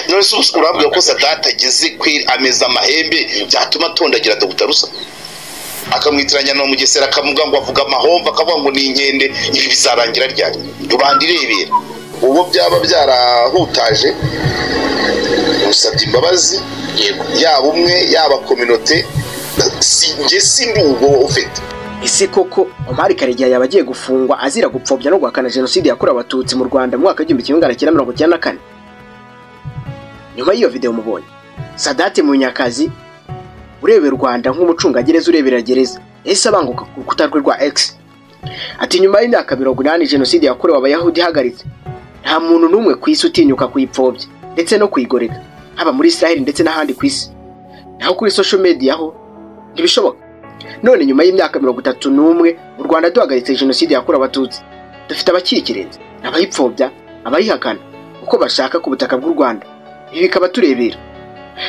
None se urambwira ko Sadate ageze kweri ameza amahembe byatuma atondagira Dr. Rusa, akamwitiranya na Mugesera, akavuga ngo avuga amahomva, akavuga ngo ni inkende? Ibi bizarangira ryari? Rubanda irebera. Uwo byaba byarahutaje usabye imbabazi, yaba umwe, yaba communauté, si njye sindi ubwo ufite. Ese koko Omar Karegeya yaba agiye gufungwa azira gupfobya no guhakana jenoside yakorewe Abatutsi mu Rwanda mu mwaka w'1994? Nyuma y'iyo video mubonye, Sadate Munyakazi urebera u Rwanda nk'umucungagereza urebera gereza yahise abanguka ku rukuta rwe rwa X ati: "Nyuma y'imyaka 80 jenoside yakorewe Abayahudi ihagaritse, nta muntu n'umwe ku isi utinyuka kuyipfobya ndetse no kuyigoreka, haba muri Israel ndetse n'ahandi ku isi. Naho kuri social media ho ntibishoboka. None nyuma y'imyaka 31 mu Rwanda duhagaritse jenoside yakorewe Abatutsi, dufite abakikirenze, abayipfobya, abayihakana uko bashaka ku butaka bw'u Rwanda. Ibi bikaba turebera.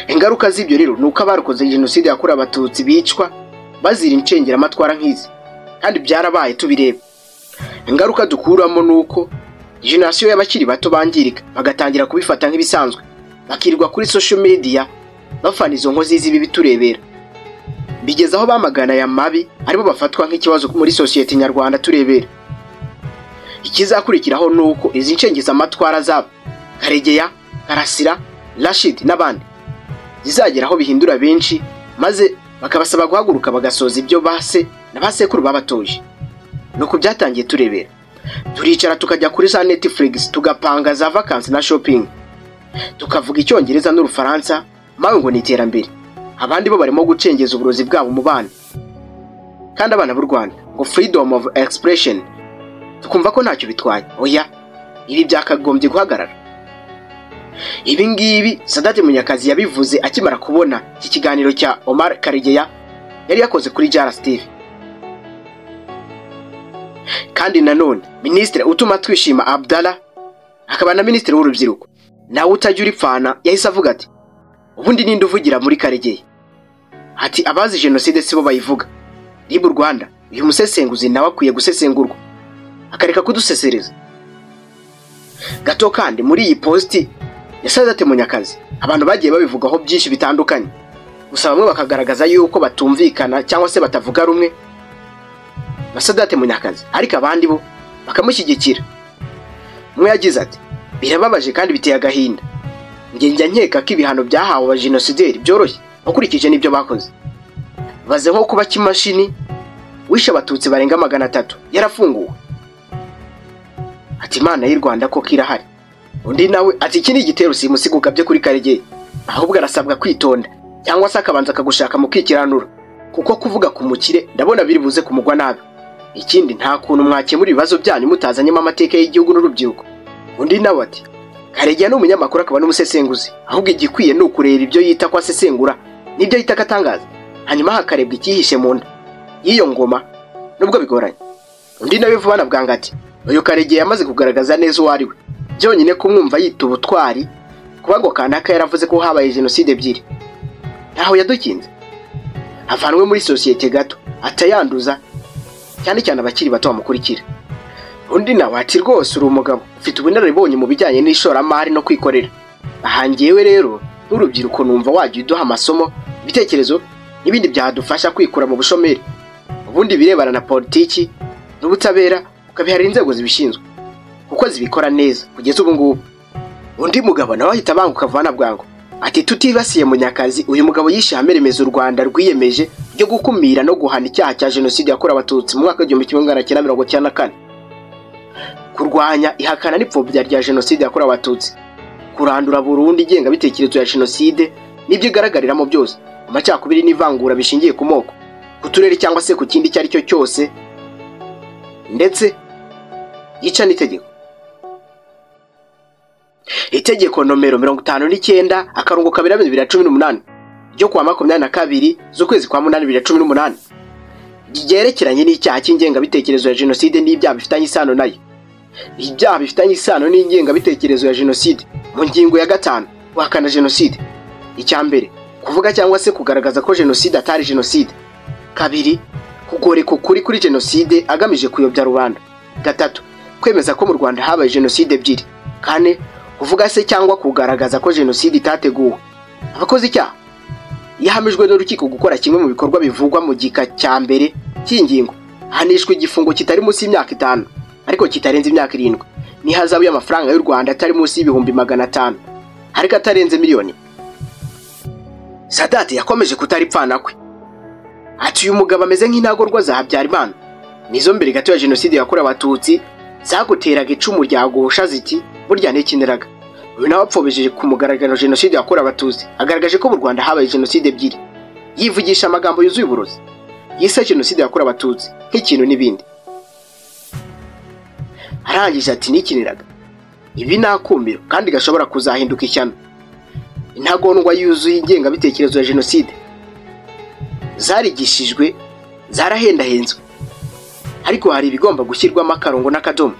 Ingaruka z'ibyo rero ni uko abarokoze jenoside yakorewe Abatutsi bicwa bazira incengeramatwara nk'izi, kandi byarabaye tubireba. Ingaruka dukuramo ni uko génération y'abakiri bato bangirika, bagatangira kubifata nk'ibisanzwe, bakirirwa kuri social media bafana izo nkozi z'ibibi turebera, bigeze aho bamagana aya mabi aribo bafatwa nk'ikibazo muri sosiyete nyarwanda turebera. Ikizakurikiraho ni uko izi ncengezamatwara zabo Karegeya, Karasira, Rashid n'abandi zizagera aho bihindura benshi, maze bakabasaba guhaguruka bagasoza ibyo base na ba sekuru babatoje. Nuko byatangiye turebera. Turicara tukajya kuri za Netflix, tugapanga za vacances na shopping, tukavuga Icyongereza n'Urufaransa, mawe ngo ni iterambere. Abandi bo barimo gucengeza uburozi bwabo mu bana, kandi abana b'u Rwanda ngo freedom of expression, tukumva ko ntacyo bitwaye. Oya, ibi byakagombye guhagarara." Ibi ngibi Sadate Munyakazi yabivuze akimara kubona iki kiganiro cya Omar Karegeya yari yakoze kuri Jara Steve. Kandi nanone Minisitiri utuma twishima Abdallah, akaba na Minisitiri w'Urubyiruko, nawe utajya uripfana, yahise avuga ati: "Ubundi ninde uvugira muri Karegeya?" Ati: "Abazi jenoside sibo bayivuga. RIB Rwanda, uyu musesenguzi nawe akwiye gusesengurwa, akareka kudusesereza gato." Kandi muri iyi post ya Sadate Munyakazi, abantu bagiye babivugaho byinshi bitandukanye, gusa bamwe bakagaragaza yuko batumvikana cyangwa se batavuga rumwe na Sadate Munyakazi, ariko abandi bo bakamushyigikira. Umwe yagize ati: "Birababaje kandi biteye agahinda. Njye njya nkeka ko ibihano byahawe abajenosideri byoroshye ukurikije n'ibyo bakoze. Baze nko kuba Kimashini wishe Abatutsi barenga 300 yarafunguwe." Ati: "Imana y'u Rwanda koko irahari." Undi nawe ati: "Iki ni igitero simusiga ugabye kuri Karegeya, ahubwo arasabwa kwitonda cyangwa se akabanza akagushaka mu kwikiranura, kuko kuvuga ku mukire ndabona biri buze kumugwa nabi. Ikindi, nta kuntu mwakemura ibibazo byanyu mutazanyemo amateka y'igihugu n'urubyiruko." Undi nawe ati: "Karegeya ni umunyamakuru akaba n'umusesenguzi, ahubwo igikwiye ni ukureba ibyo yita ko asesengura n'ibyo yita ko atangaza, hanyuma hakarebwa icyihishe mu nda y'iyo ngoma, nubwo bigoranye." Undi nawe vuba na bwangu ati: "Uyu Karegeya yamaze kugaragaza neza uwo ari we. Byonyine kumwumva yita ubutwari kuba ngo kanaka yaravuze ko habaye jenoside ebyiri, ntaho yadukinze. Avanwe muri sosiyete gato atayanduza, cyane cyane abakiri bato bamukurikira." Undi nawe ati: "Rwose uri umugabo ufite ubunararibonye mu bijyanye n'ishoramari no kwikorera. Aha ngewe rero nk'urubyiruko numva wajya uduha amasomo, ibitekerezo n'ibindi byadufasha kwikura mu bushomeri. Ubundi ibirebana na politiki n'ubutabera ukabiharira inzego zibishinzwe, kuko zibikora neza kugeza ubu ngubu." Undi mugabo nawe ahita abanguka vuba na bwangu ati: "Tutibasiye Munyakazi, uyu mugabo yishe ihame remezo u Rwanda rwiyemeje ryo gukumira no guhana icyaha cya jenoside yakorewe Abatutsi mu mwaka w'1994, kurwanya ihakana n'ipfobya rya jenoside yakorewe Abatutsi, kurandura burundu ingengabitekerezo ya jenoside n'ibyo igaragariramo byose, amacakubiri n'ivangura bishingiye ku moko, ku turere cyangwa se ku kindi icyo ari cyo cyose, ndetse yica n'itegeko." Itegeko nomero 59/2018 ryo kuwa 22 z'ukwezi kwa munani 2018 ryerekeranye n'icyaha cy'ingengabitekerezo ya jenoside n'ibyaha bifitanye isano nayo. Ibyaha bifitanye isano n'ingengabitekerezo ya jenoside: mu ngingo ya gatanu, guhakana jenoside. Icya mbere, kuvuga cyangwa se kugaragaza ko jenoside atari jenoside. Kabiri, kugoreka ukuri kuri jenoside agamije kuyobya rubanda. Gatatu, kwemeza ko mu Rwanda habaye jenoside ebyiri. Kane, Kuvuga se cyangwa kugaragaza ko jenoside itateguwe abakoze icyaha. Yahamijwe n'urukiko gukora kimwe mu bikorwa bivugwa mu gika cya mbere cy'ingingo, ahanishwa igifungo kitari munsi y'imyaka 5 ariko kitarenze imyaka 7 n'ihazabu y'amafaranga y'u Rwanda atari munsi y'500,000 ariko atarenze miliyoni. Sadate yakomeje kutaripfana kwe. Ati uyu mugabo ameze nk'intagorwa za Habyarimana, nizo mbere gato ya jenoside yakorewe Abatutsi zaguteraga icumu rya gosha ziti burya ntikiniraga. Uyu nawe apfobeje ku mugaragaro jenoside yakorewe Abatutsi, agaragaje ko mu Rwanda habaye jenoside ebyiri, yivugisha amagambo yuzuye uburozi, yise jenoside yakorewe Abatutsi nk'ikintu n'ibindi. Arangije ati nikiniraga, ibi ni akumiro kandi gashobora kuzahinduka ishyano. Intagondwa yuzuye ingengabitekerezo ya jenoside zarigishijwe, zarahendahenzwe, ariko hari ibigomba gushyirwamo akarongo n'akadomo.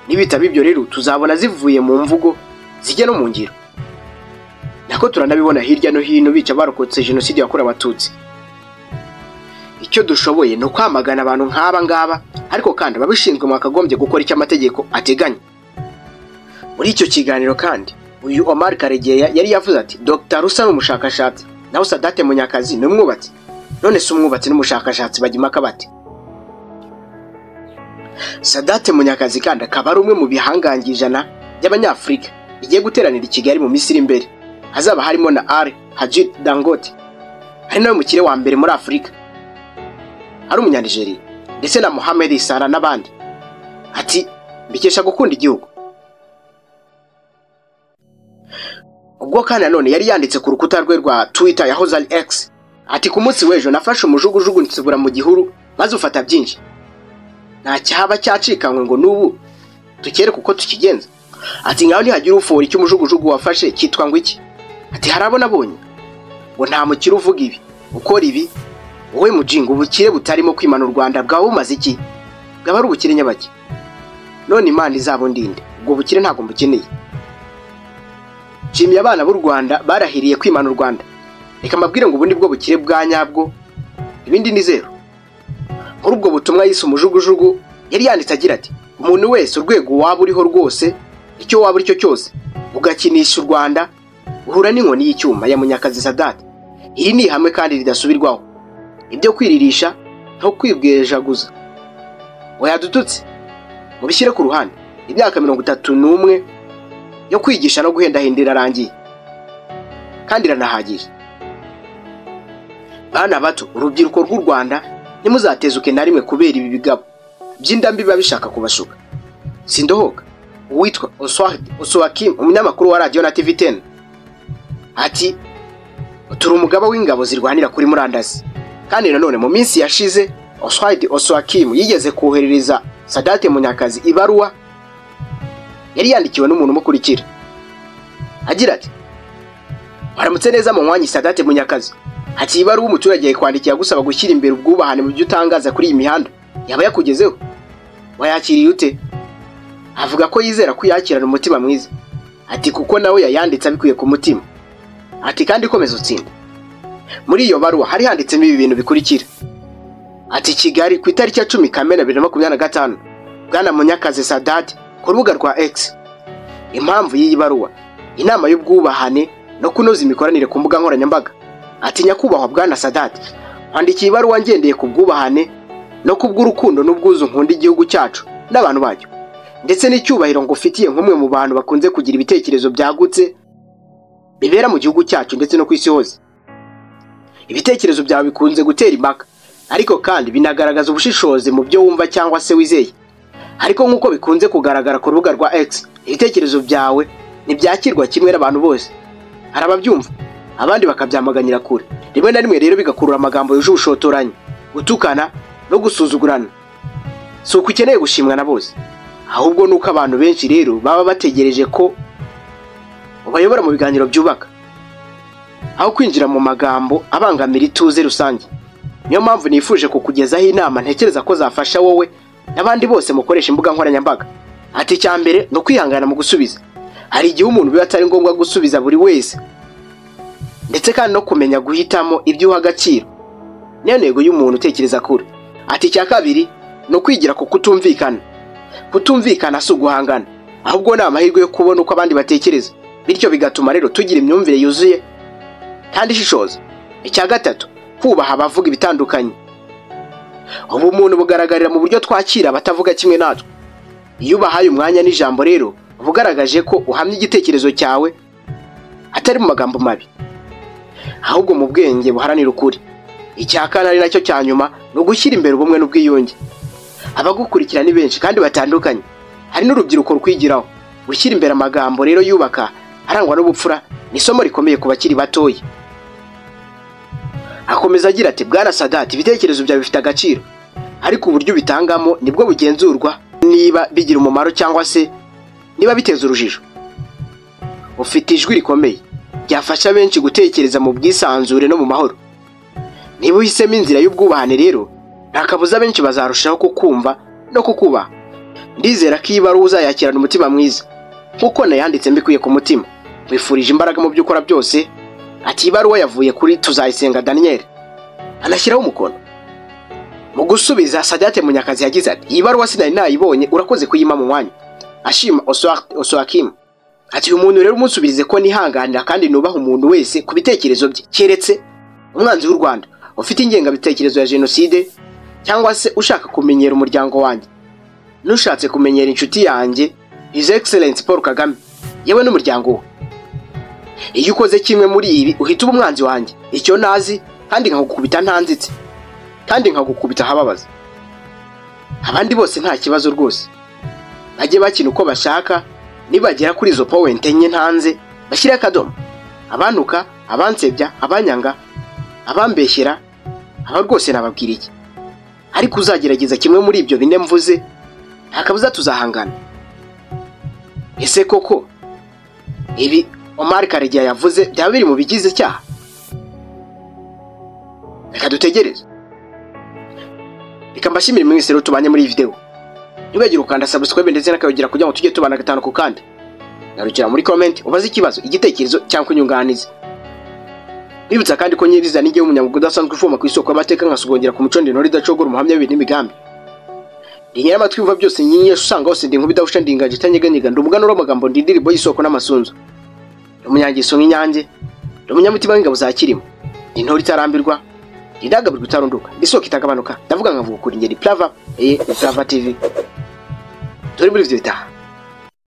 Nibitaba ibyo rero tuzabona zivuye mu mvugo zijya no mu ngiro. Nako turanabibona hirya no hino bica barokotse jenoside yakorewe Abatutsi. Icyo dushoboye ni ukwamagana abantu nk'aba ngaba, ariko kandi ababishinzwe mwakagombye gukora icyo amategeko ateganya. Muri icyo kiganiro kandi uyu Omar Karegeya yari yavuze ati Dr. Rusa ni umushakashatsi, naho Sadate Munyakazi ni umwubatsi. None se umwubatsi n'umushakashatsi bajya impaka bate? Sadate Munyakazi kandi akaba ari umwe mu bihangange 100 by'Abanyafurika bigiye guteranira i Kigali mu minsi iri imbere. Hazaba harimo na Ali Hajit Dangote, ari nawe mukire wa mbere muri Afurika, ari umunyanigeriya, ndetse na Mohamed Salah n'abandi. Ati mbikesha gukunda igihugu. Ubwo kandi nanone yari yanditse ku rukuta rwe rwa Twitter yahoze ari X ati ku munsi w'ejo nafashe umujugujugu nsubira mu gihuru maze ufata byinshi, nta cyaba cyacikanywe ngo n'ubu tukereke uko tukigenza. Ati ngaho ntihagira ufora icyo umujugujugu wafashe cyitwa ngo iki? Ati harabo nabonye ngo nta mukire uvuga ibi ukora ibi, wowe mujinga ubukire butarimo kwimana u Rwanda bwaba bumaze iki? Bwaba ari ubukire nyabaki? None Imana izabundinde, ubwo bukire ntabwo mbukeneye. Nshimiye abana b'u Rwanda barahiriye kwimana u Rwanda. Reka mbabwire ngo ubu nibwo bukire bwa nyabwo, ibindi ni zero. Muri ubwo butumwa yise umujugujugu yari yanditse agira ati umuntu wese urwego waba uriho rwose, icyo waba uri cyo cyose, ugakinisha u Rwanda uhura n'inkoni y'icyuma ya Munyakazi Sadate. Iri ni ihame kandi ridasubirwaho. Ibyo kwiririsha nko kwibwejaguza wayadututse mubishyire ku ruhande. Imyaka 31 yo kwigisha no guhendahenda irarangiye kandi iranahagije. Bana bato, urubyiruko rw'u Rwanda ntimuzatezuke na rimwe kubera ibi bigabo by'indambi biba bishaka kubashuka. Sindohoka uwitwa Oswald Oswakim, umunyamakuru wa radio na TV10, ati turi umugaba w'ingabo zirwanira kuri murandasi. Kandi nanone mu minsi yashize Oswald Oswakim yigeze koherereza Sadate Munyakazi ibaruwa yari yandikiwe n'umuntu umukurikira agira ati waramutse neza mu mwanyi Sadate Munyakazi. Ati ibaruwa umuturage yakwandikiye agusaba gushyira imbere ubwubahane mu byo utangaza kuri iyi mihanda yaba yakugezeho, wayakiriye ute? Avuga ko yizera ko yakirana umutima mwiza, ati kuko nawe yayanditse abikuye ku mutima, ati kandi komeza utsinda. Muri iyo baruwa hari handitsemo ibi bintu bikurikira. Ati Kigali ku itariki ya 10 Kamena 2025, Bwana Munyakazi Sadate ku rubuga rwa X. Impamvu y'iyi baruwa, inama y'ubwubahane no kunoza imikoranire ku mbuga nkoranyambaga. Ati nyakubahwa Bwana Sadate, wandikiye ibaruwa ngendeye ku bwubahane no kubw'urukundo n'ubwuzu nkunda igihugu cyacu n'abantu bacyo, ndetse n'icyubahiro ngufitiye nk'umwe mu bantu bakunze kugira ibitekerezo byagutse bibera mu gihugu cyacu ndetse no ku isi hose. Ibitekerezo byawe bikunze gutera impaka, ariko kandi binagaragaza ubushishozi mu byo wumva cyangwa se wizeye. Ariko nk'uko bikunze kugaragara ku rubuga rwa X, ibitekerezo byawe ntibyakirwa kimwe n'abantu bose. Hari ababyumva, abandi bakabyamaganira kure. Rimwe na rimwe rero bigakurura amagambo yuje ubushotoranyi, gutukana no gusuzugurana. Si uko ukeneye gushimwa na bose, ahubwo nuko abantu benshi rero baba bategereje ko ubayobora mu biganiro byubaka, aho kwinjira mu magambo abangamira ituze rusange. Niyo mpamvu nifuje kukugezaho inama ntekereza ko zafasha wowe n'abandi bose mukoresha imbuga nkoranyambaga. Ati icya mbere ni ukwihangana mu gusubiza. Hari igihe umuntu biba atari ngombwa gusubiza buri wese, ndetse kandi no kumenya guhitamo ibyo uha agaciro. Niyo ntego y'umuntu utekereza kure. Ati icya kabiri ni ukwigira ku kutumvikana. Kutumvikana si uguhangana, ahubwo ni amahirwe yo kubona uko abandi batekereza, bityo bigatuma rero tugira imyumvire yuzuye kandi ishishoza. Icya gatatu, kubaha abavuga ibitandukanye. Ubumuntu bugaragarira mu buryo twakira abatavuga kimwe natwe. Iyo ubahaye umwanya n'ijambo rero, uba ugaragaje ko uhamya igitekerezo cyawe atari mu magambo mabi, ahubwo mu bwenge buharanira ukuri. Icya kane ari nacyo cya nyuma, ni ugushyira imbere ubumwe n'ubwiyunge. Abagukurikira ni benshi kandi batandukanye, hari n'urubyiruko rukwigiraho. Gushyira imbere amagambo rero yubaka arangwa n'ubupfura ni isomo rikomeye ku bakiri batoya. Akomeza agira ati Bwana Sadate, ibitekerezo byawe bifite agaciro, ariko uburyo ubitangamo nibwo bugenzurwa niba bigira umumaro cyangwa se niba biteza urujijo. Ufite ijwi rikomeye ryafasha benshi gutekereza mu bwisanzure no mu mahoro. Niba uhisemo inzira y'ubwubahane rero, nta kabuza benshi bazarushaho kukumva no kukubaha. Ndizera ko iyi baruwa uzayakirana umutima mwiza nkuko nayanditse mbikuye ku mutima. Wifurije imbaraga mu byo ukora byose. Ati ibaruwa yavuye kuri Tuzayisenga Daniel, anashyiraho umukono. Mu gusubiza, Sadate Munyakazi yagize ati iyi baruwa sinari nayibonye, urakoze kuyima mu mwanya. Ashima Oswakim ati uyu muntu rero umunsubirize ko nihanganira kandi nubaha umuntu wese ku bitekerezo bye, keretse umwanzi w'u Rwanda ufite ingengabitekerezo ya jenoside cyangwa se ushaka kumenyera umuryango wanjye, nushatse kumenyera inshuti yanjye His Excellence Paul Kagame yewe n'umuryango we. Iyo ukoze kimwe muri ibi uhita uba umwanzi wanjye, icyo nazi, kandi nkagukubita ntanzitse, kandi nkagukubita ahababaza. Abandi bose nta kibazo rwose, bajye bakina uko bashaka, nibagera kuri izo point enye ntanze bashyire akadomo. Abantuka, abansebya, abanyanga, abambeshyera, aba rwose nababwira iki? Ariko uzagerageza kimwe muri ibyo bine mvuze, nta kabuza tuzahangana. Ese koko ibi Omar Karegeya yavuze byaba biri mu bigize icyaha? Reka dutegereze. Reka mbashimire mwese rero tubanye muri iyi video. Ntibagire ukanda subscribe ndetse n'akayogera kugira ngo tujye tubana gatanu ku kandi. Garukira muri comment ubaze ikibazo, igitekerezo cyangwa inyunganizi. Nibutsa kandi ko nyiriza n'igihe umunyamugo udasanzwe ufoma ku isoko y'amateka nkasugongera ku muco ndinori idacogora umuhamya w'ibintu n'imigambi. Ndi nyiramatwi yumva byose nyinyesha usanga hose ndi nkubida usha ndinganje itanyeganyega ndi umuganura w'amagambo ndi indirimbo y'isoko n'amasunzu. Ndi umunyangeso nk'inyange, ndi umunyamutima w'ingabo za Kirima, ndi intore itarambirwa, ndi indangabirwa itarunduka, ndi isoko itagabanuka, ndavuga nkavuga ukuri. Ngeri Plava, ni Plava TV. Turi muri video itaha.